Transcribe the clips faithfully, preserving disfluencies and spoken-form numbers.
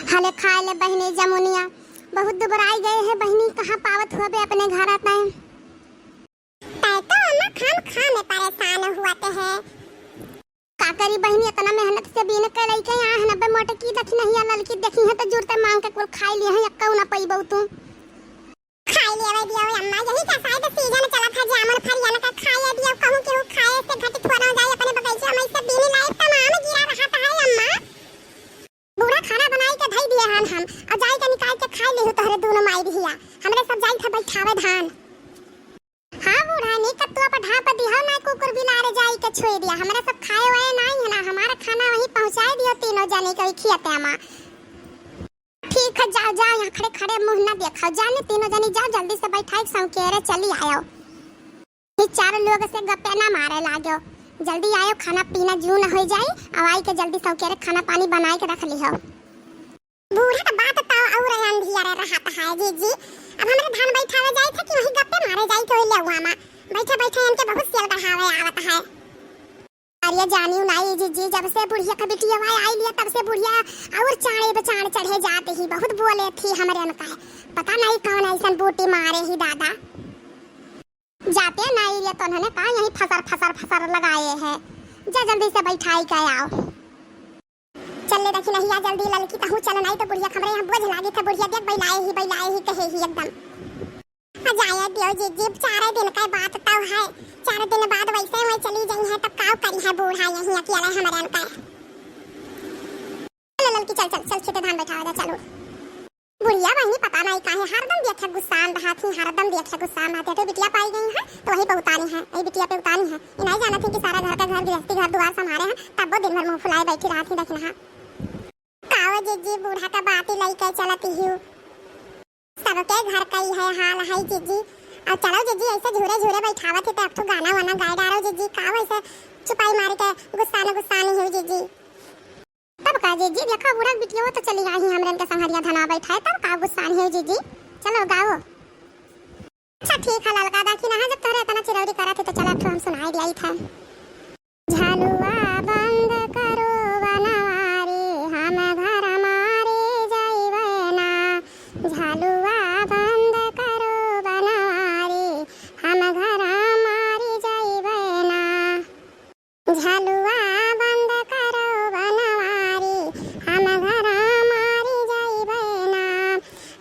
हले खाए ले बहिनी जमुनिया, बहुत दुबराई गए हैं बहिनी, कहाँ पावत हुआ बे अपने घर आता है। तै तो अम्मा खाम खा में परेशान हुआ ते है। का करी बहिनी, इतना मेहनत से बीन के लइके आए हैं, अबे मोटे की देखी नहीं है, ललकी देखी है तो जुरते मांग के कुल खाई लिए हैं, एक्का ना पइबऊ तू। खाई लेवे दियो अम्मा, यही का शायद सीजन चलत है जामुन फरियन का, खाए दियो, कहूँ केहू खाए से घटित हो ना जाए, अपने बगीचा में से बीन लाए तमाम गिरा रहत है अम्मा। बूढ़ा खाना बनाई के धई दिए हन हम, और जाई के निकाल के खाई लेहु तोहरे दोनों माई बिहिया। हमरे सब जाई थे बैठावे धान। हाँ बूढ़ा, नी कत्तुआ पर ढाप दिया ना, कुकुर बिलारे जाई के छोड़ दिया। हमरे सब खाए वाए नाई है ना, हमारा खाना वहीं पहुँचाए दियो तीनों जने के खियाते अम्मा। ठीक है, जाओ, जाओ, यहाँ खड़े खड़े मुँह ना देखाओ, जाने तीनों जनी जाओ, जल्दी से बैठाई के सौकेरे चली आयो। ये चारों लोग से गप्पे ना मारे लाग्यो, जल्दी आयो, खाना पीना जून हो जाई, अब आई के जल्दी सौकेरे खाना पानी बनाई के रख लिहो। बूढ़ा का बात तो और अंधियारे रहत है जीजी, अब हमरे धान बैठावे जाई थे कि वही गप्पे मारे जाई के ले हुआ मा बैठे बैठे इनके बहुत सेल गढ़ावे आवत है। अरे जानियो नाई जीजी, जब से बुढ़िया का बिटिया वाई आई लिया, तब से बुढ़िया और चाड़े बचाड़ चढ़े जाते ही बहुत बोले थी हमरे अनका है। पता नहीं कौन ऐसन बूटी मारे ही दादा। जाते नाई लिया तो उन्होंने कहा यहीं फसर फसर फसर लगाए है। जा जल्दी से बैठाई के आओ। चल ले देखी नहीं आ जल्दी ललकी तहूँ चल, नहीं तो बुढ़िया हमरे यहाँ बोझ लागी था। बुढ़िया देख बैलाए ही बैलाए ही कहे ही एकदम। आ जाए दियो जीजी, चार दिन का बात तो है, चार दिन बाद वैसे हुए चली जाई है, तब का करी है बूढ़ा यहीं अकेले हमरे अनका। चल ललकी, चल, चल, चल, खेते धान बैठावा जा, चलो। बुढ़िया बहिनी पता नहीं काहे हरदम देखे गुस्सान रहत ही, हरदम देखे गुस्सान रहत ही। तो बिटिया पाई गई है, तो वही पे उतानी है, वही बिटिया पे उतानी है। ये नहीं जानत ही कि सारा घर का घर गृहस्थी घर दुआर संभारे हैं, तब वो दिन भर मुँह फुलाए बैठी रहत ही, देखना है। काओ जीजी, बूढ़ा का बात ही लइके चलत ही। सबके घर का ही है हाल है जीजी। और चलो जीजी, ऐसे झूरे झूरे बैठावत ही तो एक ठो गाना वाना गाए डारो जीजी। का वैसे चुपाई मार के गुस्सान गुस्सान ही हो जीजी। तब का जीजी, देखा बूढ़ा बिटिया तो चली आई ही, हमरे इनके संघरिया धना बैठा है, तब का गुस्सान है जीजी। चलो गाओ। अच्छा ठीक है ललका, देखी ना जब तोहरे इतना चिरौरी करत ही तो चला ठो हम सुनाई दिया था। झलुआ बंद करो बनवारी, हम घर मारे जइबे ना। झलुआ बंद करो बनवारी, हम घर मारे जइबे ना। झलुआ बंद करो बनवारी, हम घर मारे जइबे ना।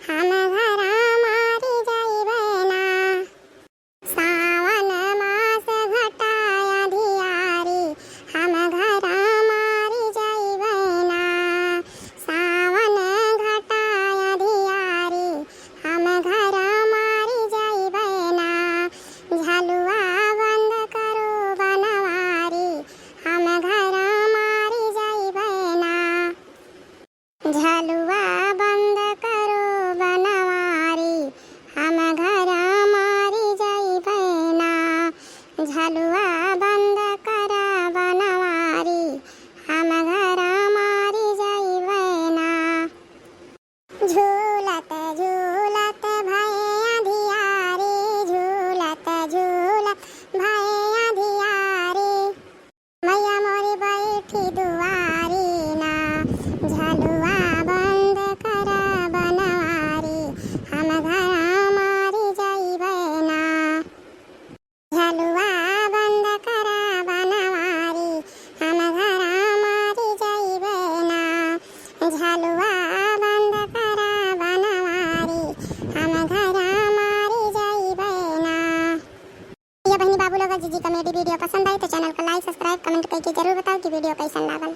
हम घर मारे जइबे ना। सावन मास घटा अधियारी, हम घर मारे जइबे ना। सावन घटा अधियारी, हम घर मारे जइबे ना। झलुआ बंद करो बनवारी, हम घर मारे जइबे ना। झलुआ बंद करो बनवारी, हम घर मारी जइबे ना। झलुआ बंद करा बनवारी, हम घर मारी जइबे ना। झूलत झूलत भए अधियारी, झूलत झूलत भए अधियारी। मैया मोरी बैठी दुआरी ना, झलुआ बंद कर बनवारी, हम घर मारी जइबे ना। झलुआ बंद कर बनवारी, हम घर मारी जइबे ना। झलुआ बंद कर बनवारी, हम घर मारी जइबे ना। ये बहिनी बाबू लोग, जीजी comedy video पसंद आई तो channel को like, subscribe, comment करके जरूर बताओ कि video कैसन लागल।